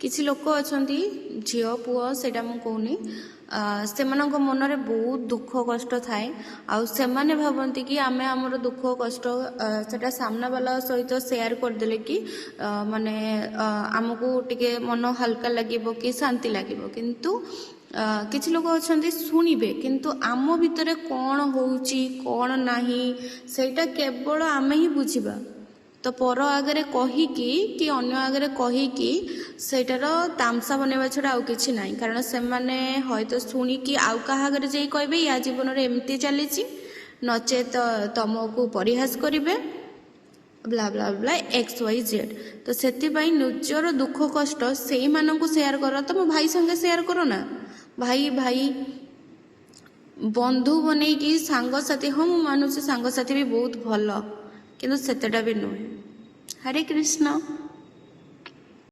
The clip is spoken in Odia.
କିଛି ଲୋକ ଅଛନ୍ତି, ଝିଅ ପୁଅ ସେଇଟା ମୁଁ କହୁନି, ସେମାନଙ୍କ ମନରେ ବହୁତ ଦୁଃଖ କଷ୍ଟ ଥାଏ ଆଉ ସେମାନେ ଭାବନ୍ତି କି ଆମେ ଆମର ଦୁଃଖ କଷ୍ଟ ସେଟା ସାମ୍ନାବାଲା ସହିତ ସେୟାର କରିଦେଲେ କି ମାନେ ଆମକୁ ଟିକେ ମନ ହାଲକା ଲାଗିବ କି ଶାନ୍ତି ଲାଗିବ। କିନ୍ତୁ କିଛି ଲୋକ ଅଛନ୍ତି ଶୁଣିବେ, କିନ୍ତୁ ଆମ ଭିତରେ କ'ଣ ହେଉଛି କ'ଣ ନାହିଁ ସେଇଟା କେବଳ ଆମେ ହିଁ ବୁଝିବା। ତ ପର ଆଗରେ କହିକି କି ଅନ୍ୟ ଆଗରେ କହିକି ସେଇଟାର ତାମସା ବନେଇବା ଛଡ଼ା ଆଉ କିଛି ନାହିଁ। କାରଣ ସେମାନେ ହୟତ ଶୁଣିକି ଆଉ କାହା ଆଗରେ ଯାଇ କହିବେ ୟା ଜୀବନରେ ଏମିତି ଚାଲିଛି, ନଚେତ ତମକୁ ପରିହାସ କରିବେ, blah blah blah X Y Z. ତ ସେଥିପାଇଁ ନିଜର ଦୁଃଖ କଷ୍ଟ ସେଇମାନଙ୍କୁ ସେୟାର କର। ତମ ଭାଇ ସାଙ୍ଗେ ସେୟାର କର ନା, ଭାଇ ଭାଇ ବନ୍ଧୁ ବନେଇକି ସାଙ୍ଗସାଥି। ହଁ, ମୁଁ ମାନୁଛି ସାଙ୍ଗସାଥି ବି ବହୁତ ଭଲ, କିନ୍ତୁ ସେତେଟା ବି ନୁହେଁ। ହରେ କୃଷ୍ଣ।